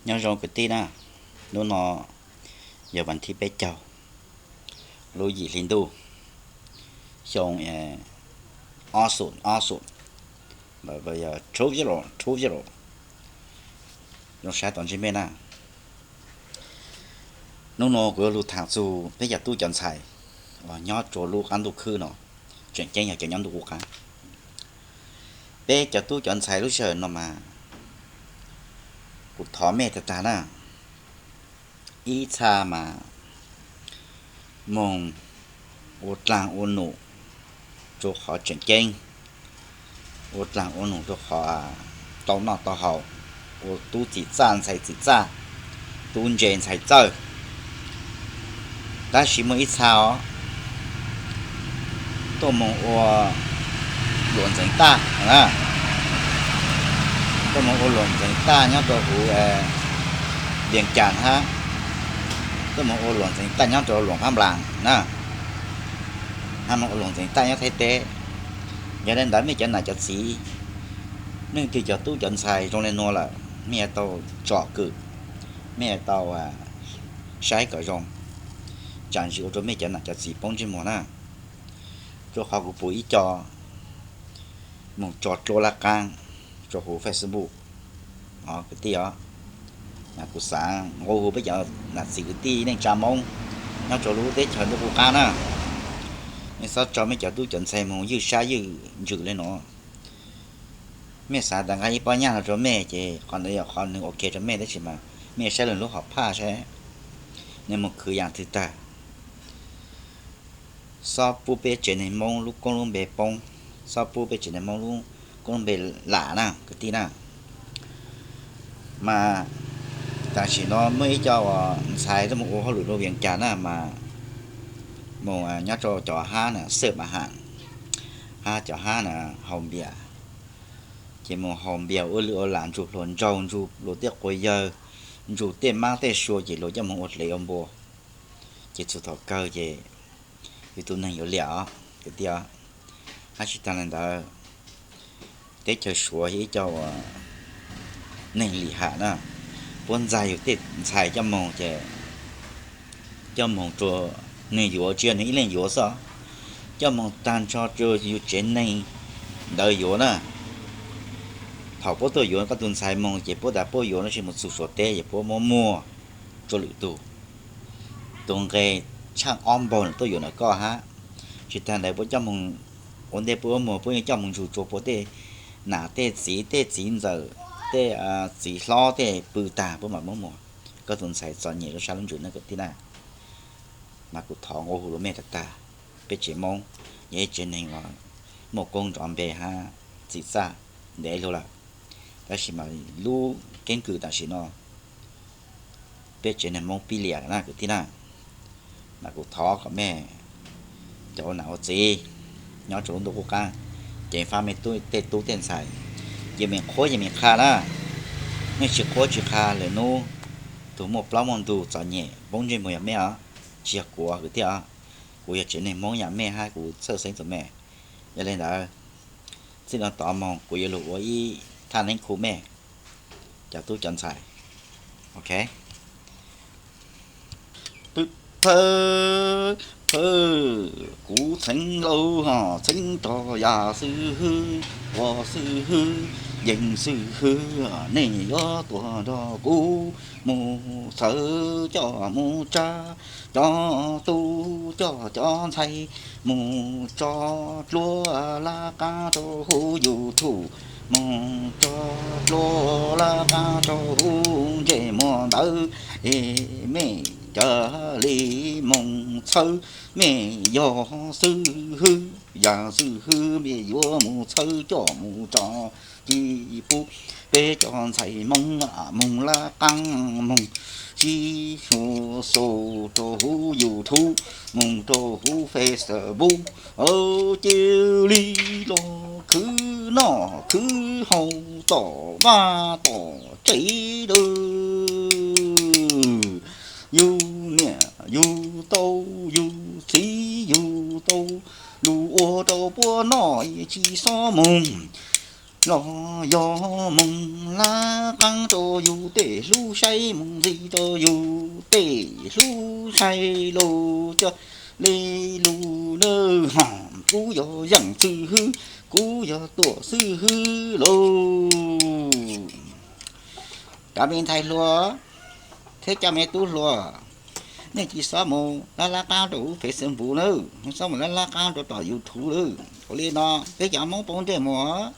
Nyob zoo kwv tij na, hnub no yog vas thib peb caug lub yim hli ntuj, xyoo ob xoom ob xoom, yog rhuv zero rhuv zero. Zoo sab tau ntsib mej na. Hnub no kuv yuav lug tham txug peb cov tub cov ntxhais uas nyob rua lub qab ntuj khwb no, tseem ceeb yog cov nyob ntuj qub qab. Peb cov tub cov ntxhais lub sij hawm no mas kuv thov mej tag tag na, ib txha mas moog ua dlaag ua num rua qhov tseem ceeb, ua dlaag ua num rua qhov tau noj tau haus, ua tub txim txaj ntxhais txim txaj, tub ntse ntxhais txawj. Tab sis muaj ib txha os, tuaj moog ua luam ntxeev taj, tuaj moog ua luam ntxeev taj nyob rua huv Vias Cas hab, tuaj moog ua luam ntxeev taj nyob rua luam Phab Nplaas na, hab moog ua luam ntxeev taj nyob Thaib teb. Yog le ntawd mej cov nam cov txiv, leej twg cov tub cov ntxhais zoo le nuav lawm, mej yuav tau tsom kwm, mej yuav tau saib kom zoo, tsam ntsis ua rua mej cov nam cov txiv poob ntsej muag na. Rua qhov kuv pum ib co moog tso dluab lab qaab rua huv Facebook os kwv tij os. Kuv xaav nqua hu peb cov nam txiv kwv tij neej tsa Moob nyob rua lub teb chaws ntuj qub qab na, mej txhob tso mej cov tub cov ntxhais moog ywj sab ywj ntsws le nuav. Mej xaav tas nqa ib pob nyaj no rua mej ces qhov ntawd yog qhov nwg ok rua mej, tab sis mas mej saib lwm lub hom phaj saib nwg moog khwv yaam twg tag. Txhob pub peb tsev neeg Moob lub koob lub npe poob, txhob pub peb tsev neeg Moob lub koob lub npe lam na kwv tij na. Mas tam sim no muaj ib co uas ntxhais tuaj moog ua hauj lwm rua Vias Cas na mas moog nyob rua cov hab na xwb mas has, hab cov hab na haus npias, ces moog haus npias ua lwm ua lam nrug hluas nraug, nrug luag tej quas yawg, nrug tej mab tej sua ces luag coj moog ua dlev ua npua, ces txug thaum kawg ces yus tus neeg yuav liam os kwv tij. Hab tsis taag le ntawd, teb chaws Suav yog ib co uas neeg lim ham na, puab ntxag yus tej ntxhais coj moog ces coj moog rua nwg yuav, tsis yog nwg ib leeg yuav xwb, coj moog taag nrho rua yus tsev neeg ntawd yuav na. Thaum puab tuaj yuav koj tus ntxhais moog ces puab tas puab yuav no tsis moog txug Suav teb ces puab muab muag rua lwm tug, tus nqe tshaaj ob npaug tuaj yuav ntawm koj hab. Tsis taag ntawd puab coj moog ua ntej puab muag, puab yeej coj moog nrug rua puab tej nam tej txiv, tej txiv ntxawm, tej txiv hlob tej pw taag puab mam muab muag. Koj tus ntxhais txom nyem rua sab lub ntsws na kwv tij na. Mas kuv thov nqua hu rua mej tag tag, peb tsev Moob yog ib tsev neeg uas muaj koob nrov npe hab txim txaj ntev lug lawm, tab sis mas lub keeb kwm tam sim no peb tsev neeg Moob pib liam lawm na kwv tij na. Mas kuv thov kom mej cov ua nam ua txiv nyob rua lub ntuj qub qab, ceev fab mej tej tub tej ntxhais, yeej meem qhuab yeej meem qha na. Mej tsis qhuab tsis qha lwm nub tug muaj plaub muaj ntug txom nyem poob ntsej muag yog mej os, tsis yog kuv kwv tij os. Kuv yog tsev neeg Moob yam mej hab kuv txhawj xeeb txug mej. Yog le ntawd, txij no tod moog kuv yuav lug ua ib thaj neeb khu mej cov tub cov ntxhais. Ok. Pw thawj, kuv txheeb lauj ho txheeb rog yam xwb hwb, ua xwb hwb, yeej xwb hwb, nej yuav tuaj nrog kuv mus txhawb coj mus tsa, cov tub coj cov ntxhais mus tso dluab lab qaab rau huv YouTube, mus tso dluab lab qaab rau huv ntsej muag ntawd. Es mej cov li moog txhawb, mej yog xwb hwb, yam xwb hwb, mej yuav mus txhawb coj mus tso, ci pub peb cov ntxhais Moob moog lab qaab, moog sib hu xu rau huv YouTube, moog rau huv Facebook, cia li los khwv noj khwv haus tom vaj tom tsev lawm. Yug niam yug tau yug txiv yug tau, lug ua rau puab noj tsis xob moog, los yog moog lab qaab rau yug Tej hlub saib mus ntxiv rau yus, tej hlub saib los coj li lus nawb. Ho kuv yog Yeej Xwm Hwb, kuv yog Tuam Xwm Hwb lauj. Cov me ntxhais hluas thiab cov me tub hluas, nej tsis txhob mus lab lab qab rau Facebook nawb, txhob mus lab lab qab rau tom YouTube nawb. Ua li no peb cov Hmoob poob ntsej muag,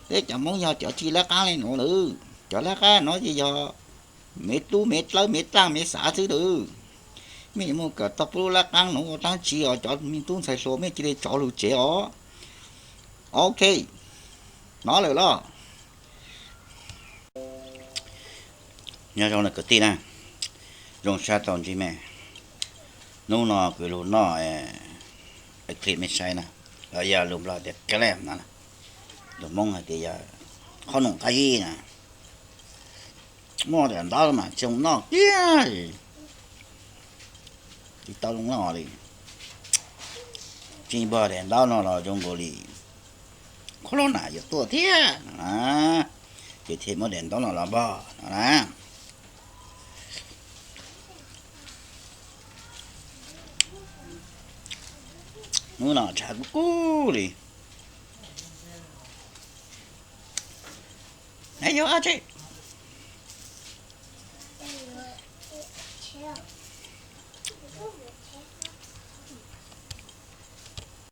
peb cov Hmoob yog cov tsis lab qab li nuav nawb. Cov lab qab no ces yog me tub me dlawb me dlaaj me xav xwb nawb. Mej yuav mus kawm tau peb lub lab qab nuav ua dlaab tsi os cov me tub ntxhais hluas, mej cia li rov lug tsev os. Ok, nov lawm los. Nyob zoo kwv tij na, zoo sab tau ntsib mej. Hnub no kuv lug noj clip mej saib na, los yog lus Nplog tias clip no, lus Hmoob hais tias yog qhob noom qab zib na. Muaj daim ntaub mas tsis zoo noj kiag li, tsis tau zoo noj li. Tsis npog daim ntaub no los zoo nkaus li qhov lub nam yuav tuaj thiab no na, ces thiaj muab daim ntaub no los npog no na. Hnub no tshav kub kub li. Nyob zoo,